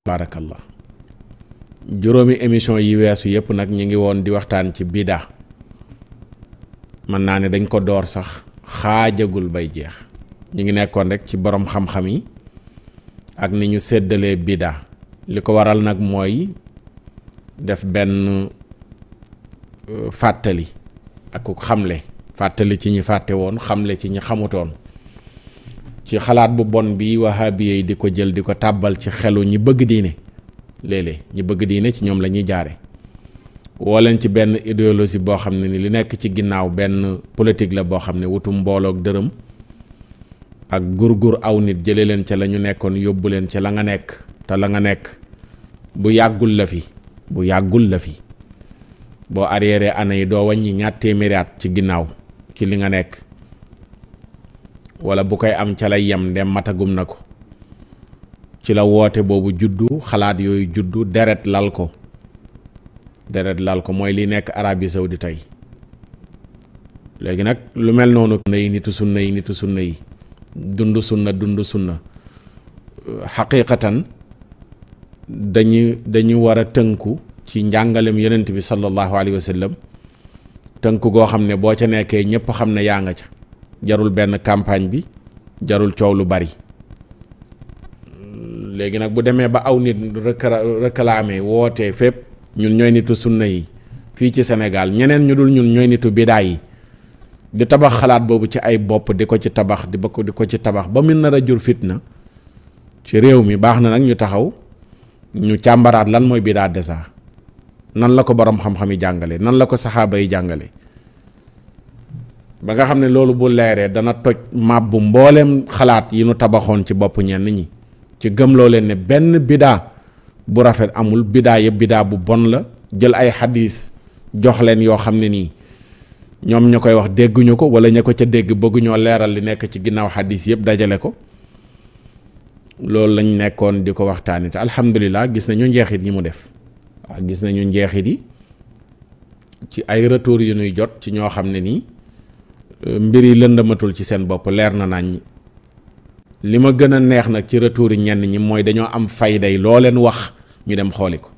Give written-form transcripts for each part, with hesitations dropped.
barakallah. juróomi émission yi weesu yépp nag ñi ngi woon di waxtaan ci bidaa. mën naa ne dañ ko door sax xaajagul bay jeex. ñu ngi nekkoon rek ci borom xam-xam yi ak ni ñu séddalee bidaa. li ko waral nag mooy def benn fàttali ak xamle fàttali ci ñi fàtte woon xamle ci ñi xamutoon ci xalaat bu bon bi wahabiye yi di ko jël di ko tàbbal ci xelu ñi bëgg diine. léeg-léeg ñi bëgg diine ci ñoom la ñuy jaare woo leen ci benn idéologie boo xam ne ni li nekk ci ginnaaw benn politique la boo xam ne wutum mbooloog dërëm ak gur aw nit jële leen ca la ñu nekkoon yóbbu leen ca la nga nekk te la nga nekk bu yàggul la fi boo arrière année yi doo wàññi ñaar téeméeri at ci ginnaaw ci li nga nekk wala bu koy am ca lay yem ndem matagum na ko ci la woote boobu juddu xalaat yooyu juddu deret lal ko mooy li nekk Arabie Saoudite tey léegi nag lu mel noonu nitu sunna yi dund sunna xaqiqatan dañu war a tënku ci njàngalem yonent bi sallallahu alayhi wa sallam tënku goo xam ne boo ca nekkee ñëpp xam ne yaa nga ca jarul benn campagne bi jarul coow lu bari. léegi nag bu demee ba aw nit réclamer wootee fépp ñun ñooy nitu sunna yi fii ci Sénégal ñeneen ñu dul ñun ñooy nitu bidaa yi di tabax xalaat boobu ci ay bopp di ko ci tabax di ko ci tabax ba mu nar a jur fitna ci réew mi baax na nag ñu taxaw ñu càmbaraat lan mooy bidaa desa nan la ko borom xam-xam yi jàngale nan la ko saxaaba yi jàngale ba nga xam ne loolu bu leeree dana toj màbbu mbooleem xalaat yi nu tabaxoon ci bopp ñenn ñi ci gëmloo leen ne benn bidaa bu rafet amul bidaa yëpp bidaa bu bon la jël ay xadiis jox leen yoo xam ne nii ñoom ña koy wax dégguñu ko wala ña ko ca dégg bëgguñoo leeral li nekk ci ginnaaw xadiis yëpp dajale ko loolu lañ nekkoon di ko waxtaani te alhamdulilah gis nañu njeexit yi mu def waaw gis nañu njeexit yi ci ay retour yu ñuy jot ci ñoo xam ne nii mbir yi lëndamatul ci seen bopp leer na nañ. li ma gën a neex nag ci retour yi ñenn ñi mooy dañoo am fayday loo leen wax ñu dem xooli ko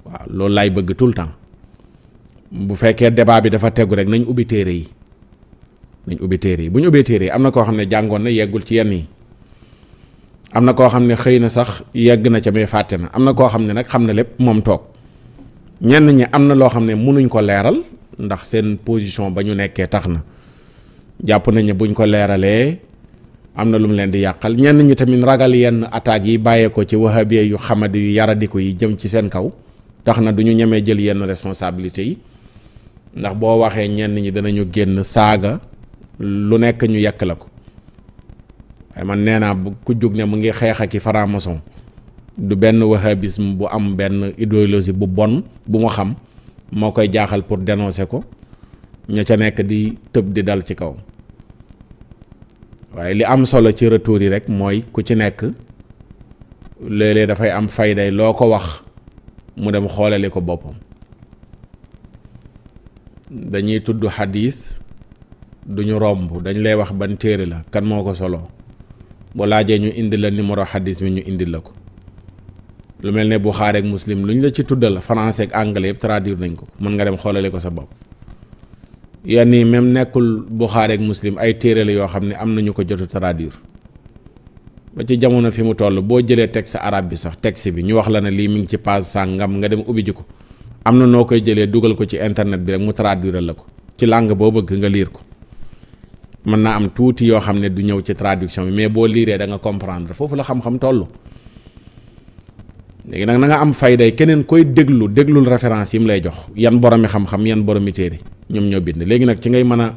waaw loolu laay bëgg tout le temps bu fekkee débat bi dafa tegu rek nañ ubbi téere yi bu ñu ubbee téere yi am na koo xam ne jàngoon na yeggul ci yenn yi am na koo xam ne xëy na sax yegg na ca mais fàtte na am na koo xam ne nag xam na lépp moom toog ñenn ñi am na loo xam ne mënuñ ko leeral ndax seen position ba ñu nekkee tax na jàpp nañ ne buñ ko leeralee am na lu mu leen di yàqal ñenn ñi tamit ragal yenn attaques yi bàyyeekoo ci wahabiya yu xamadi yu yaradiku yi jëm ci seen kaw tax na du ñu ñemee jël yenn responsabilités yi ndax boo waxee ñenn ñi danañu génn saaga lu nekk ñu yekk la ko waaye man nee naa bu ku jóg ne mu ngi xeex ak i franc-maçon du benn wahabisme bu am benn idéologie bu bon bu mu xam moo koy jaaxal pour dénoncer ko ña ca nekk di tëb di dal ci kaw. waaye li am solo ci retour yi rek mooy ku ci nekk léeg-léeg dafay am fayday loo ko wax mu dem xoolali ko boppam dañuy tudd xadiis duñu romb dañ lay wax ban téere la kan moo ko solo bu laajee ñu indi la numéro xadiis bi ñu indil la ko lu mel ne Buxaari ak Muslim lu ñu la ci tuddal français ak anglais yëpp traduire nañ ko mën nga dem xoolali ko sa bopp yenn yi même nekkul Buxaari ak Muslim ay téere la yoo xam ne am nañu ko jotu traduire ba ci jamono fi mu toll boo jëlee texte arabe bi sax texte bi ñu wax la ne lii mi ngi ci page sàngam nga dem ubbi ji ko am na noo koy jëlee dugal ko ci internet bi rek mu traduire la ko ci langue boo bëgg nga lire ko mën naa am tuuti yoo xam ne du ñëw ci traduction bi mais boo liiree da nga comprendre foofu la xam-xam toll. léegi nag na nga am fayday keneen koy déglul référence yi mu lay jox yan boromi xam-xam yan boromi téere ñoom ñoo bind léegi nag ci ngay mën a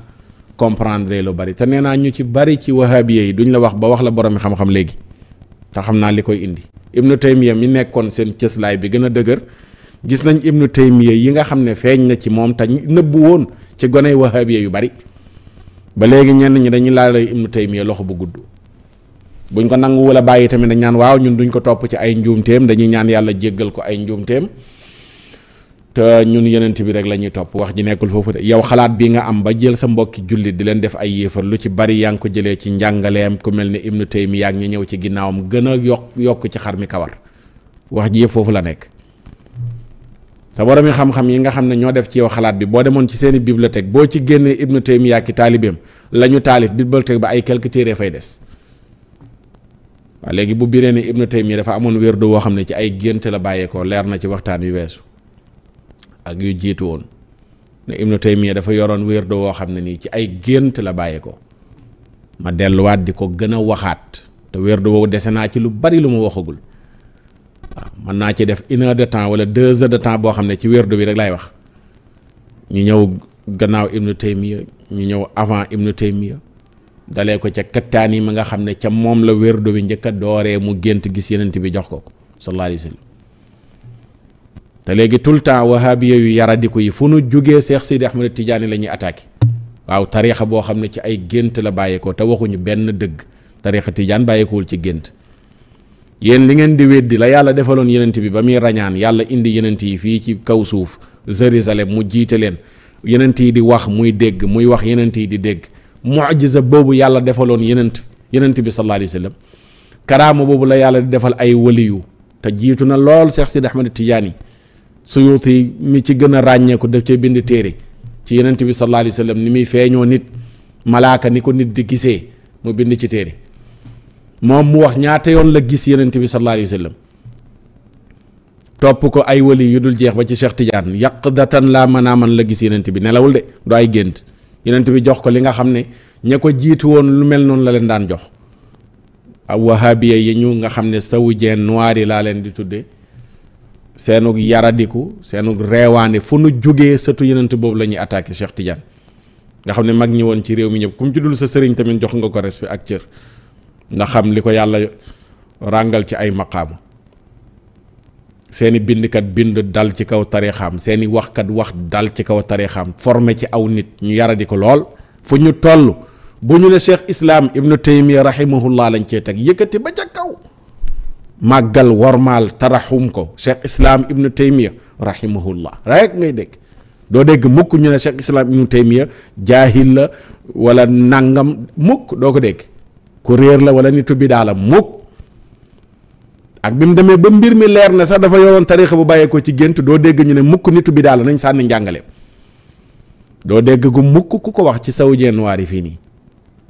comprendre lu bari te nee naa ñu ci bari ci wahabiye yi duñ la wax ba wax la boromi xam-xam léegi te xam naa li koy indi. Ibnu Taymiya mi nekkoon seen cëslaay bi gën a dëgër gis nañ Ibnu Taymiya yi nga xam ne feeñ na ci moom te nëbbu woon ci goney wahabiye yu bari ba léegi ñenn ñi dañuy laal Ibnu Taymiya loxo bu gudd. buñ ko nangu wala bàyyi tamit dañ ñaan waaw ñun duñ ko topp ci ay njuumteem dañuy ñaan yàlla jéggal ko ay njuumteem te ñun yenent bi rek la ñuy topp wax ji nekkul foofu de yow xalaat bii nga am ba jël sa mbokki jullit di leen def ay yéefar lu ci bari yaa ngi ko jëlee ci njàngaleem ku mel ne Ibnu Taymiya ak ñu ñëw ci ginnaawam gën a yokk ci xar mi kawar wax ji yëpp foofu la nekk. sa borom yi xam-xam yi nga xam ne ñoo def ci yow xalaat bi boo demoon ci seeni bibliothèque boo ci génnee Ibnu Taymiya ki taalibeem la ñu taalif bibliothèque ba ay quelques téere fay des. waaw léegi bu biree ne Ibnu Taymiya dafa amoon wérdu woo xam ne ci ay gént la bàyyeekoo leer na ci waxtaan wi weesu ak yu jiitu woon ne Ibnu Taymiya dafa yoroon wérdu woo xam ne nii ci ay gént la bàyyeekoo ma delluwaat di ko gën a waxaat te wérdu woowu dese naa ci lu bari lu ma waxagul waaw mën naa ci def 1 heure de temps wala 2 heures de temps boo xam ne ci wérdu bi rek laay wax ñu ñëw gannaaw Ibnu Taymiya ñu ñëw avant Ibnu Taymiya dalee ko ca kattaani ma nga xam ne ca moom la wérdu bi njëkk a dooree mu gént gis yenent bi jox ko sallallahu alayhi wa sallam te léegi tout le temps wahabiya yu yaradiku yi fu nu jugee Cheikh Sidi Ahmed Tidiane la ñuy attaqué waaw tariixa boo xam ne ci ay gént la bàyyeekoo te waxuñu benn dëgg tariixa Tidiane bàyyeekowul ci gént yéen li ngeen di weddi la yàlla defaloon yenent bi ba muy rañaan yàlla indi yenent yi fii ci kaw suuf Jérusalem mu jiite leen yenent yi di wax muy dégg muy wax yenent yi di dégg mu'jiza boobu yàlla defaloon yenent bi sallallahu alayhi wa sallam karaama boobu la yàlla di defal ay waliyu te jiitu na lool Cheikh Sidi Ahmed Tidiane Suyuti mi ci gën a ràññeeku def cee bind téere ci yenent bi sallallahu alayhi wa sallam ni muy feeñoo nit malaaka ni ko nit di gisee mu bind ci téere moom mu wax ñaata yoon la gis yenent bi sallallahu alayhi wa sallam topp ko ay wali yu dul jeex ba ci Cheikh Tidiane yaqdatan laa manaaman la gis yenent bi nelawul de du ay gént yenent bi jox ko li nga xam ne ña ko jiitu woon lu mel noonu la leen daan jox ak wahabiya yi ñu nga xam ne saoudien noir yi laa leen di tudde seenug yaradiku seenug reewaane fu nu jógee sëtu yenent boobu la ñuy attaqué Cheikh Tidiane nga xam ne mag ñi woon ci réew mi ñëpp ku mu ci dul sa sëriñ tamit jox nga ko respect ak cër nga xam li ko yàlla ràngal ci ay maqaama seeni bindkat bind dal ci kaw tarixaam seeni waxkat wax dal ci kaw tarixaam formé ci aw nit ñu yaradi ko lool fu ñu toll bu ñu ne Cheikh Islam Ibnu Taymiya rahimahullah lañ cee teg yëkkati ba ca kaw màggal wormaal taraxum ko Cheikh Islam Ibnu Taymiya rahimahullah rek ngay dégg doo dégg mukk ñu ne Cheikh Islam Ibnu Taymiya jaahil la wala nangam mukk doo ko dégg ku réer la wala nitu bidaa la mukk ak bi mu demee ba mbir mi leer na sax dafa yoroon tariixa bu bàyyeekoo ci gént doo dégg ñu ne mukk nitu bidaa la nañ sànni njàngale doo dégg gu mukk ku ko wax ci saoudien noir yi fii nii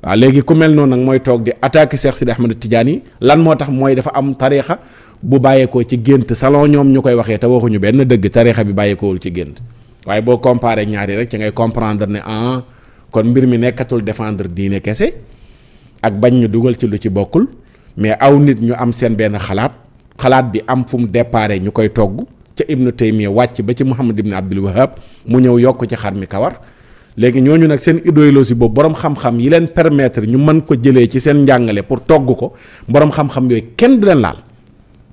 waaw léegi ku mel noonu nag mooy toog di attaquer Cheikh Sidi Ahmed Tidiane yi lan moo tax mooy dafa am tariixa bu bàyyeekoo ci gént salon ñoom ñu koy waxee te waxuñu benn dëgg tariixa bi bàyyeekoowul ci gént waaye boo comparé ñaari rek ci ngay comprendre ne kon mbir mi nekkatul défendre diine kese ak bañ ñu dugal ci lu ci bokkul mais aw nit ñu am seen benn xalaat bi am fu mu déparé ñu koy togg ca Ibnu Taymiya wàcc ba ci Muhammad ibn Abdul Wahhab mu ñëw yokk ci xar mi kawar léegi ñooñu nag seen idéologie boobu borom xam-xam yi leen permettre ñu mën ko jëlee ci seen njàngale pour togg ko borom xam-xam yooyu kenn du leen laal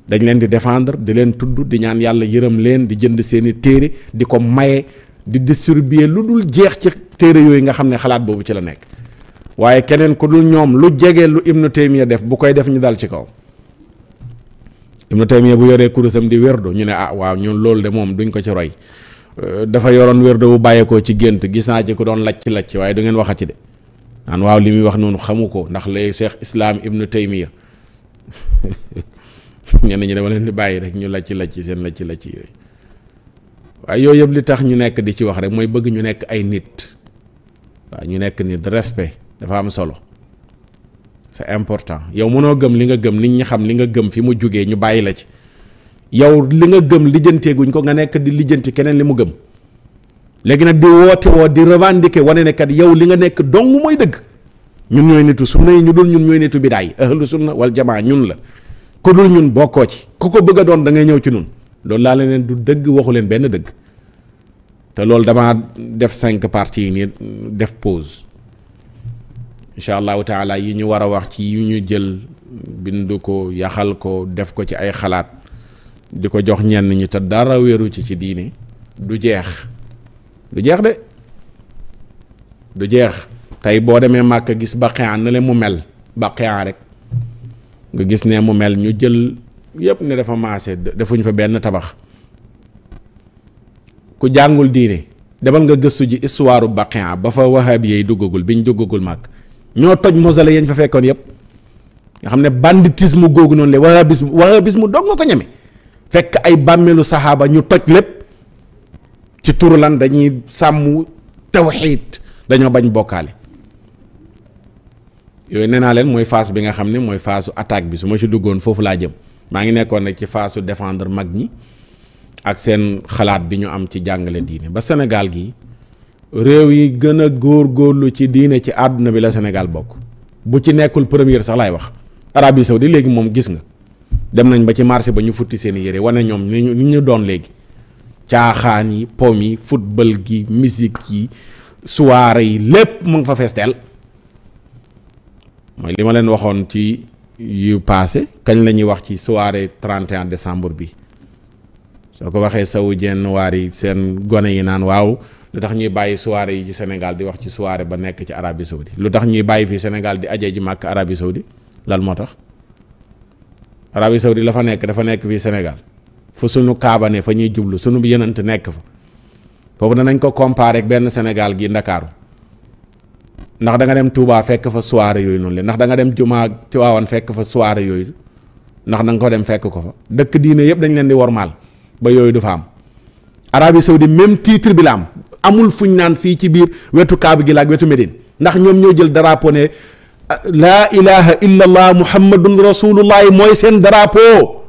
dañ leen di défendre di leen tudd di ñaan yàlla yërëm leen di jënd seeni téere di ko maye di distribuer lu dul jeex ci téere yooyu nga xam ne xalaat boobu ci la nekk waaye keneen ku dul ñoom lu jege lu Ibnu Taymiya def bu koy def ñu dal ci kaw Ibnu Taymiya bu yoree kurusam di wérdu ñu ne waaw ñun loolu de moom duñ ko ci roy dafa yoroon wérdu bu bàyyeekoo ci gént gis naa ci ko doon lacc waaye du ngeen waxati de naan waaw li muy wax noonu xamu ko ndax lay Cheikh Islam Ibnu Taymiya ñenn ñi dama leen di bàyyi rek ñu lacc seen lacc yooyu waaye yooyu yëpp li tax ñu nekk di ci wax rek mooy bëgg ñu nekk ay nit waaw ñu nekk nit respect dafa am solo c'est important yow mënoo gëm li nga gëm nit ñi xam li nga gëm fi mu jógee ñu bàyyi la ci yow li nga gëm lijjanteeguñ ko nga nekk di lijjanti keneen li mu gëm léegi nag di woote woo di revendiquer wane ne kat yow li nga nekk dong mooy dëgg ñun ñooy nitu sunna yi ñu dul ñun ñooy nitu bidaa yi ahlu sunna wal jamaa ñun la ku dul ñun bokkoo ci ku ko bëgg a doon da ngay ñëw ci ñun loolu laa leen du dëgg waxu leen benn dëgg te loolu damaa def 5 parties yi nii def pause incha allahu taala yi ñu war a wax ci yu ñu jël bind ko yaxal ko def ko ci ay xalaat di ko jox ñenn ñi te dara wéeru ci diine du jeex de du jeex tey boo demee Màkka gis Baqiya na leen mu mel Baqiya rek nga gis ne mu mel ñu jël yépp ne dafa maase defuñ fa benn tabax ku jàngul diine demal nga gëstu ji histoire Baqiya ba fa wahabi yi duggagul biñ duggagul Màkk ñoo toj mausolée yañ fa fekkoon yépp nga xam ne banditisme googu noonu la wahabisme dong nga ko ñeme fekk ay bàmmeelu saxaaba ñu toj lépp ci turu lan dañuy sàmm tawxiid, dañoo bañ bokkaale. yooyu nee naa leen mooy phase bi nga xam ne mooy phase attaque bi. su ma ci duggoon foofu laa jëm. maa ngi nekkoon nag ci phase su défendre mag ñi ak seen xalaat bi ñu am ci jàngale diine. ba Sénégal gi réew yi gën a góorgóorlu ci diine ci àdduna bi la Sénégal bokk. bu ci nekkul première sax laay wax. Arabie Saoudite léegi moom gis nga dem nañ ba ci marché ba ñu futti seen yére wane ñoom ni ñu doon léegi. caaxaan yi, pom yi, football gi, musique yi, soirée yi, lépp mu ngi fa fees teel. mooy li ma leen waxoon ci yu passé kañ la ñuy wax ci soirée 31 décembre bi soo ko waxee saoudien waar yi seen gone yi naan waaw lu tax ñuy bàyyi soirée yi ci Sénégal di wax ci soirée ba nekk ci Arabie Saoudite lu tax ñuy bàyyi fii Sénégal di ajee ji màkk Arabie Saoudite lan moo tax Arabie Saoudite la fa nekk dafa nekk fii Sénégal fu sunu kaaba ne fa ñuy jublu sunu yenant nekk fa foofu danañ ko comparer ak benn Sénégal gi Ndakaaru ndax da nga dem Touba fekk fa soirée yooyu noonu la ndax da nga dem Jumaa Tiwaawan fekk fa soirée yooyu ndax da nga ko dem fekk ko fa dëkk diine yëpp dañ leen di wormaal ba yooyu du fa am. Arabie Saoudite même titre bi la am amul fuñ naan fii ci biir wetu Kaaba gi la ak wetu Médine ndax ñoom ñoo jël drapeau ne laa ilaha illa allah muhammadun rasulullah mooy seen drapeau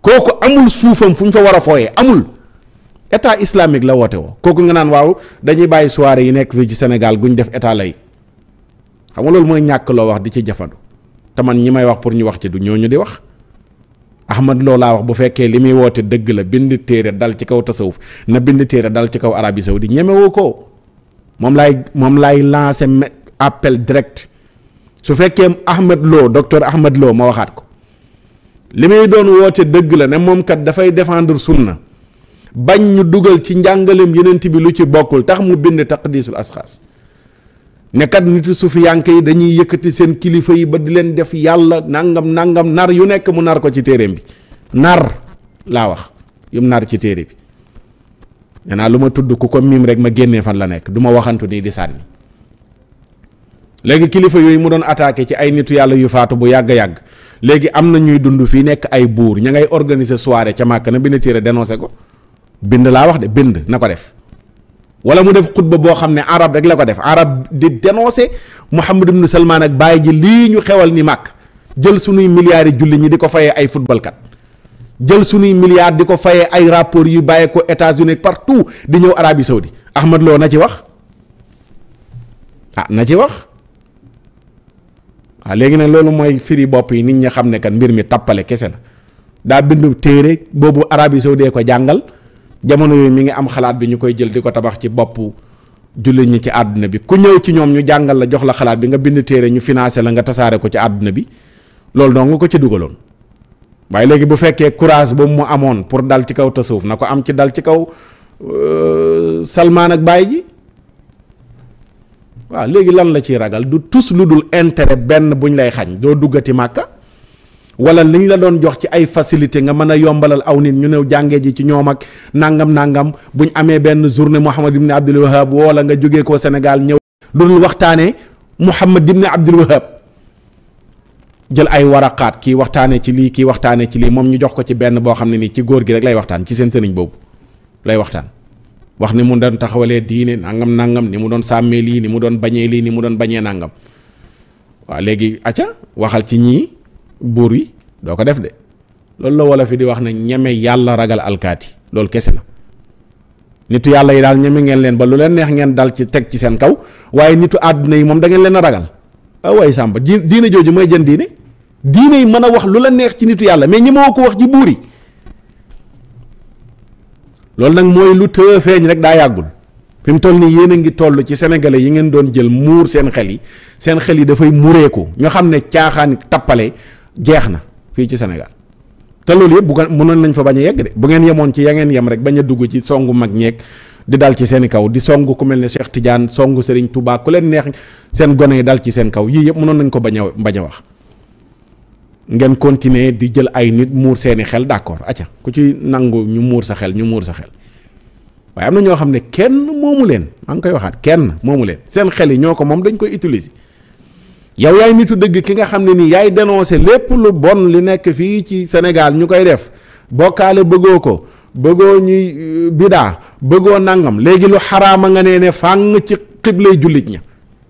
kooku amul suufam fu ñu fa war a fooyee amul. état islamique la woote woo kooku nga naan waaw dañuy bàyyi soirée yi nekk fii ci Sénégal guñ def état lay. xam nga loolu mooy ñàkk loo wax di ci jafandu te man ñi may wax pour ñu wax ci du ñooñu di wax Ahmad Lo laa wax bu fekkee li muy woote dëgg la bind téere dal ci kaw tasawuf na bind téere dal ci kaw Arabie Saoudite ñemewoo ko moom laay lancé appel direct su fekkee Ahmad Lo docteur Ahmad Lo ma waxaat ko li muy doon woote dëgg la ne moom kat dafay défendre sunna bañ ñu dugal ci njàngaleem yenent bi lu ci bokkul tax mu bind taqdisul asxaas ne kat nitu sufiyanke yi dañuy yëkkati seen kilifa yi ba di leen def yàlla nangam nar yu nekk mu nar ko ci téereem bi nar laa wax yum nar ci téere bi nee naa lu ma tudd ku ko miim rek ma génnee fan la nekk du ma waxantu nii di sànni léegi kilifa yooyu mu doon attaqué ci ay nitu yàlla yu faatu bu yàgg-yàgg léegi am na ñuy dund fii nekk ay buur ña ngay organiser soirée ca Màkka na bind téere dénoncé ko bind laa wax de bind na ko def wala mu def xutba boo xam ne arab rek la ko def arab di dénoncer Mohammed ibn Salman ak bàyyi ji lii ñu xewal ni màkk jël sunuy milliards yi julli ñi di ko fayee ay football kat jël sunuy milliards di ko fayee ay rapport yu bàyyee ko États-Unis partout di ñëw Arabie Saoudite Ahmad Lo na ci wax na ci wax léegi nag loolu mooy firi bopp yi nit ñi xam ne kan mbir mi tappale kese la daa bindu téere boobu Arabie Saoudite ko jàngal jamono yooyu mi ngi am xalaat bi ñu koy jël di ko tabax ci boppu jullit ñi ci àdduna bi ku ñëw ci ñoom ñu jàngal la jox la xalaat bi nga bind téere ñu financé la nga tasaare ko ci àdduna bi loolu dong nga ko ci dugaloon waaye léegi bu fekkee courage boobu mu amoon pour dal ci kaw tasawuf na ko am ci dal ci kaw Salmaan ak Baay ji waaw léegi lan la ciy ragal du tus lu dul intérêt benn buñ lay xañ doo duggati Màkka wala liñ la doon jox ci ay facilité nga mën a yombalal aw nit ñu new jàngee ji ci ñoom ak nangam buñ amee benn journée Muhammad ibn Abdul Wahab wala nga jógee ko Sénégal ñëw lu dul waxtaanee Muhammad ibn Abdul Wahab jël ay waraqaat kii waxtaanee ci lii kii waxtaanee ci lii moom ñu jox ko ci benn boo xam ne nii ci góor gi rek lay waxtaan ci seen sëriñ boobu lay waxtaan wax ni mu doon taxawalee diine nangam ni mu doon sàmmee lii ni mu doon bañee lii ni mu doon bañee nangam waaw léegi acca waxal ci ñii buur yi doo ko def de loolu la wala fi di wax ne ñeme yàlla ragal alkaati loolu kese la nitu yàlla yi daal ñeme ngeen leen ba lu leen neex ngeen dal ci teg ci seen kaw waaye nitu àdduna yi moom da ngeen leen a ragal waaye sàmba diine jooju mooy jën diine yi mën a wax lu la neex ci nitu yàlla mais ñemewu ko wax ci buur yi loolu nag mooy lu të feeñ rek daa yàggul fi mu toll nii yéen a ngi toll ci sénégalais yi ngeen doon jël muur seen xel yi dafay mureeku ñoo xam ne caaxaan tappale jeex na fii ci Sénégal te loolu yëpp bu ko mënoon nañ fa bañ a yegg de bu ngeen yemoon ci ya ngeen yem rek bañ a dugg ci songu mag ñeeg di dal ci seen i kaw di songu ku mel ne Cheikh Tidiane songu Serigne Touba ku leen neex seen gone yi dal ci seen kaw yii yëpp mënoon nañ ko bañ a wax ngeen continuer di jël ay nit muur seeni xel d'accord acca ku ci nangu ñu muur sa xel waaye am na ñoo xam ne kenn moomu leen maa ngi koy waxaat kenn moomu leen seen xel yi ñoo ko moom dañ koy utiliser yow yaay nitu dëgg ki nga xam ne nii yaay dénoncer lépp lu bon li nekk fii ci Sénégal ñu koy def bokkaale bëggoo ko bëggoo ñuy bidaa bëggoo nangam léegi lu xaraama nga ne fàng ci xiblay jullit ña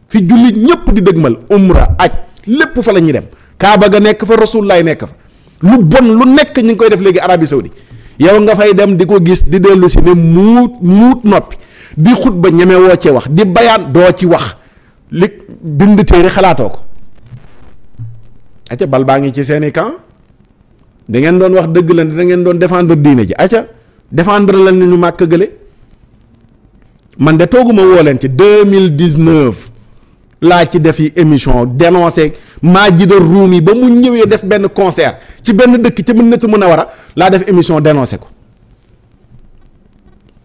fi jullit ñëpp di dëgmal umra aj lépp fa la ñuy dem kaaba ga nekk fa rasulullaay nekk fa lu bon lu nekk ñu ngi koy def léegi Arabie Saoudi yow nga fay dem di ko gis di dellu si ne muut noppi di xutba ñeme woo ci wax di bayaan doo ci wax li bind téere xalaatoo ko acca bal baa ngi ci seeni camp da ngeen doon wax dëgg la da ngeen doon défendre diine ji acca défendre la ni ñu màkk gële man de tooguma woo leen ci 2019 laa ci def yi émission dénoncé Majida Rumi ba mu ñëwee def benn concert ci benn dëkk ci Madinatu Munawwara laa def émission dénoncé ko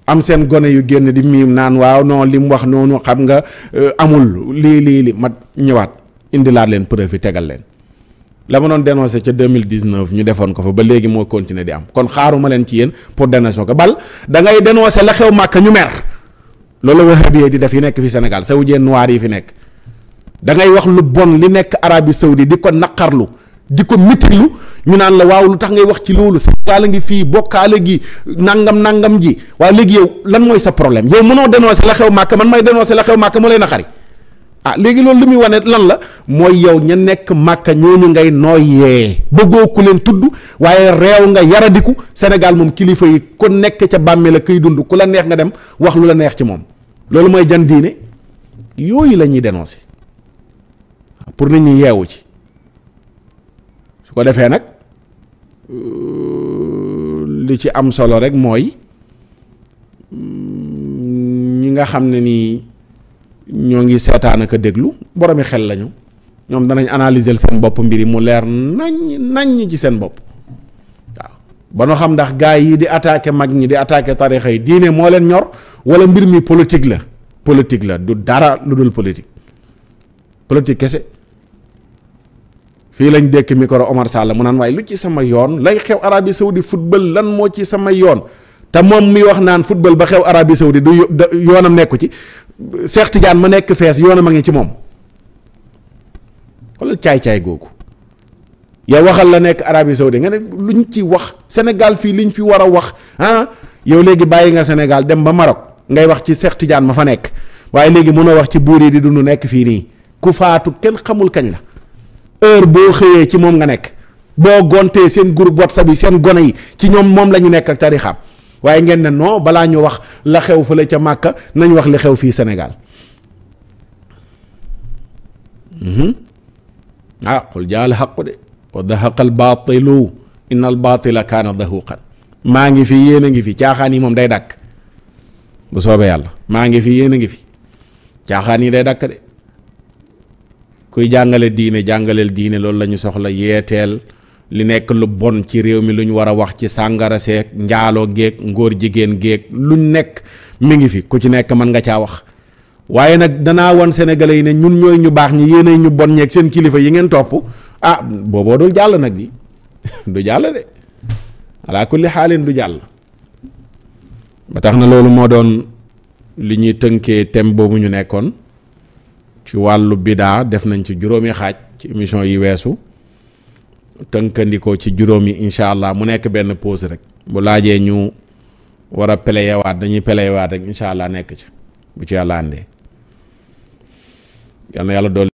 am seen gone yu génn di miim naan waaw non li mu wax noonu xam nga amul lii ma ñëwaat indilaat leen preuve yi tegal leen la ma doon dénoncé ca 2019 ñu defoon ko fa ba léegi moo continuer di am kon xaaruma leen ci yéen pour dénoncer ko bal da ngay dénoncé la xew Màkka ñu mer loolu la wahabiyé di def yi nekk fi Sénégal saoudien noir yi fi nekk da ngay wax lu bon li nekk Arabie Saoudi di ko naqarlu di ko mitrilu ñu naan la waaw lu tax ngay wax ci loolu Sénégal a ngi fii bokkaale gi nangam ji waaw léegi yow lan mooy sa problème yow mënoo dénoncé la xew Màkka man may dénoncé la xew Màkka mu lay naqari ah léegi loolu li muy wane lan la mooy yow ña nekk Màkka ñooñu ngay nooyee bëggoo ku leen tudd waaye réew nga yaradiku Sénégal moom kilifa yi ku nekk ca bàmmee la kuy dund ku la neex nga dem wax lu la neex ci moom loolu mooy jan diine yooyu la ñuy dénoncé pour nit ñi yeewu ci su ko defee nag li ci am solo rek mooy ñi nga xam ne nii ñoo ngi seetaan ak a déglu boromi xel lañu ñoom danañ analyser seen bopp mbir yi mu leer naññ ci seen bopp waaw ba noo xam ndax gaa yi di attaquer mag ñi di attaquer tarixa yi diine moo leen ñor wala mbir mi politique la du dara lu dul politique kese. fii lañ dékk micro Omar Sall mu naan waaye lu ci sama yoon lay xew Arabie Saoudi football lan moo ci sama yoon te moom mi wax naan football ba xew Arabie Saoudi du yoonam nekku ci Cheikh Tidiane ma nekk fees yoonam a ngi ci moom xoolal caay-caay googu yow waxal la nekk Arabie Saoudi nga ne luñ ci wax Sénégal fii liñ fi war a wax yow léegi bàyyi nga Sénégal dem ba Maroc ngay wax ci Cheikh Tidiane ma fa nekk waaye léegi mënoo wax ci buur yi di dund nekk fii nii ku faatu kenn xamul kañ la heure boo xëyee ci moom nga nekk boo gontee seen groupe WhatsApp yi seen gone yi ci ñoom moom la ñu nekk ak tarixaam waaye ngeen ne non balaa ñu wax la xew fële ca Màkka nañ wax li xew fii Sénégal qul jaa al haqqu de wa dahaqa al baatilu inna al baatila kaana dahuqan maa ngi fi yéen a ngi fi caaxaan yi moom day dakk bu soobee yàlla maa ngi fi yéen a ngi fi caaxaan yi day dakk de kuy jàngale diine jàngaleel diine loolu la ñu soxla yeeteel li nekk lu bon ci réew mi lu ñu war a wax ci sàngara seek njaaloo géeg ngóor jigéen géeg luñ nekk mi ngi fi ku ci nekk mën nga caa wax waaye nag danaa wan sénégalais yi ne ñun ñooy ñu baax ñi yéenay ñu bon ñeeg seen kilifa yi ngeen topp booboo dul jàll nag di du jàll de ala kulli xaalin du jàll ba tax na loolu moo doon li ñuy tënkee thème boobu ñu nekkoon ci wàllu bidaa def nañ ci juróomi xaaj ci émission yi weesu tënkandikoo ci juróomi incha allah mu nekk benn pause rek bu laajee ñu war a peleyewaat dañuy peleyewaat rek incha allah nekk ci bu ci yàlla àndee yal na yàlla dool